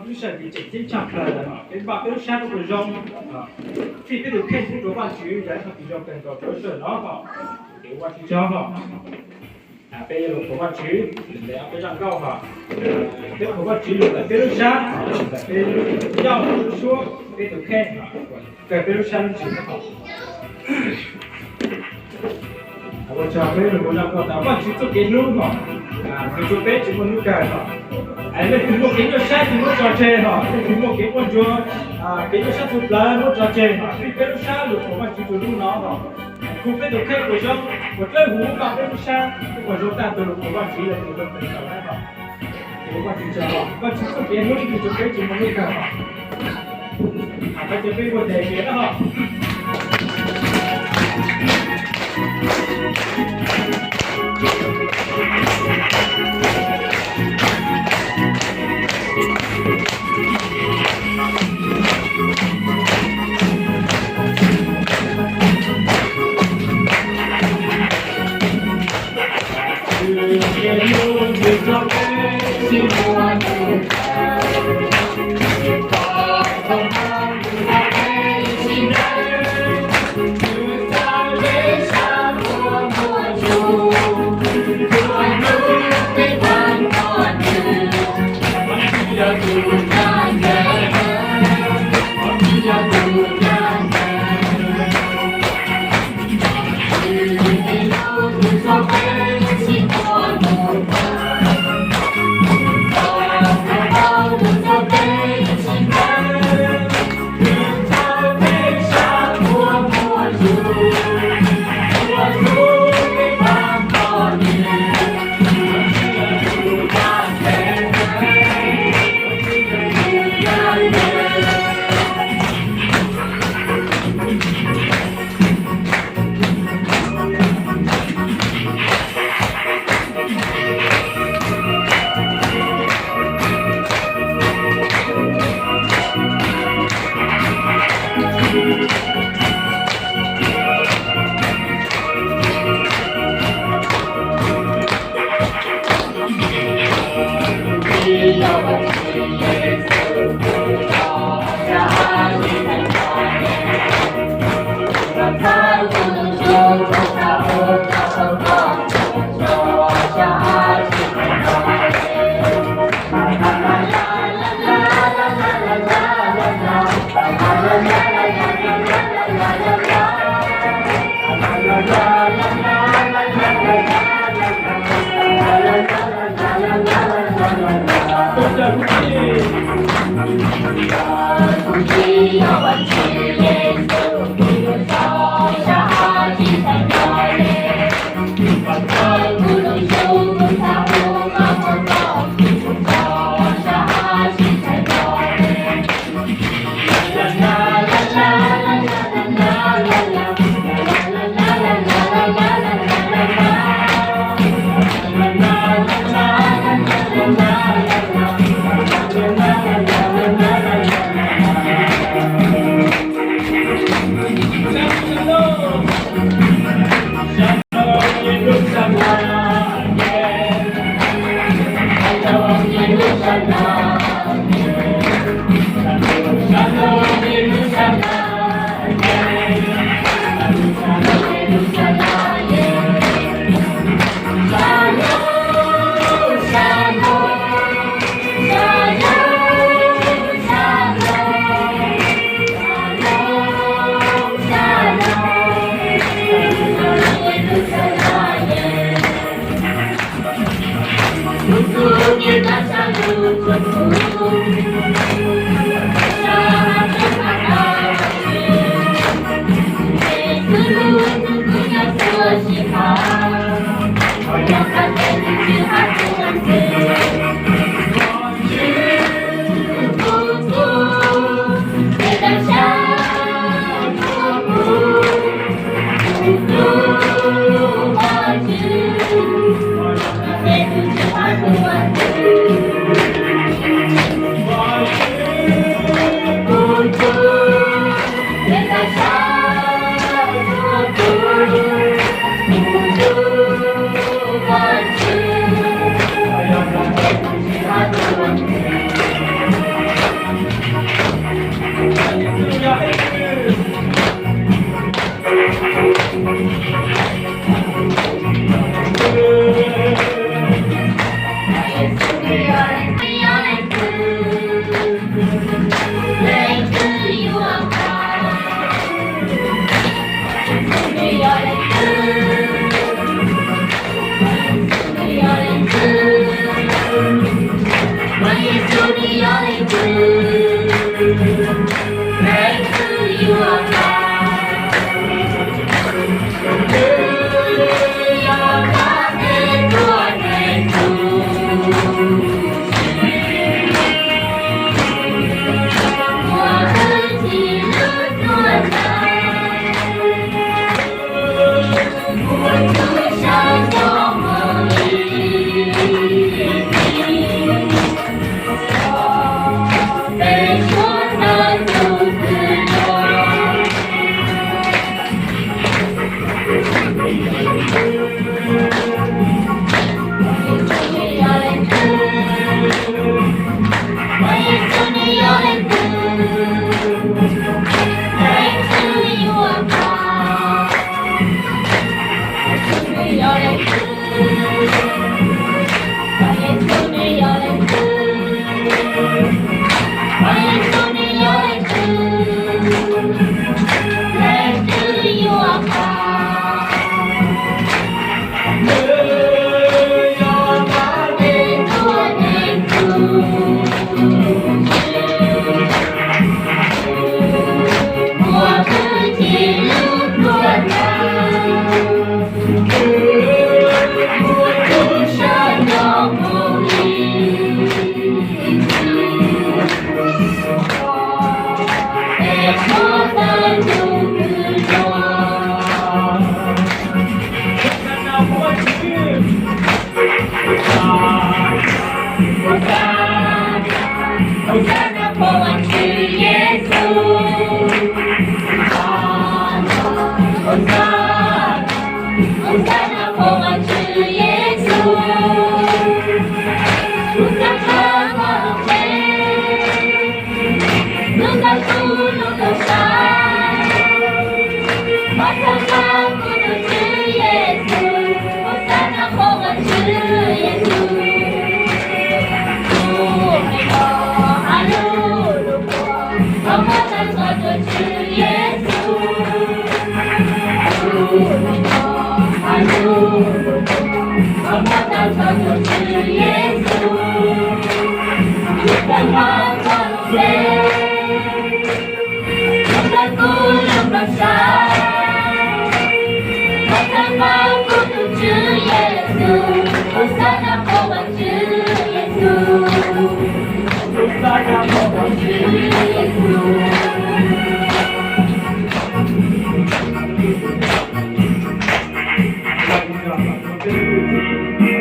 Lub sij hawm tseem ceeb tshaj plaws lawm, peb npaj peb lub sab rau kom zoo, fij peb tus kheej pub rau Vajtswv, yog ib qho tsis zoo kawg nkaus rau lub sij hawm no os. Ces ua Vajtswv tsaug os. Peb yuav lus qhuas Vajtswv lawm, peb zaj nkauj os. Peb qhuas Vajtswv lus ntawm peb lub sab, ntawm peb lub ncauj lub suab, peb tus kheej, kawg peb lub sab lub ntsws. Ua tsaug peb lus qhuas zaj nkauj tas Vajtswv txoj kev hlub os, nws rau peb tsis muaj hnub kawg os. Leej twg muaj kev nyuaj siab ces muab tso tseg os, leej twg muaj kev quaj ntsuag, kev nyuaj siab txhua plawv muab tso tseg os, fij peb lub sab lus qhuas Vajtswv txog hnub no os. Kuv peb tus kheej puas zoo, puas dawb huv, npaj peb lub sab puas zoo tag tus lus qhuas Vajtswv los tus zoo tau lawm os. Ces Vajtswv tsaug, Vajtswv txoj kev hlub nws rau peb tsis muaj hnub kawg os. Koj cia peb ua tes kiag na os. Hosanna, Vajtswv Yexus. Hosanna, Hosanna, Vajtswv Yexus. Hosanna, Hosanna, Hosanna, Vajtswv Yexus. Hosanna, Vajtswv Yexus.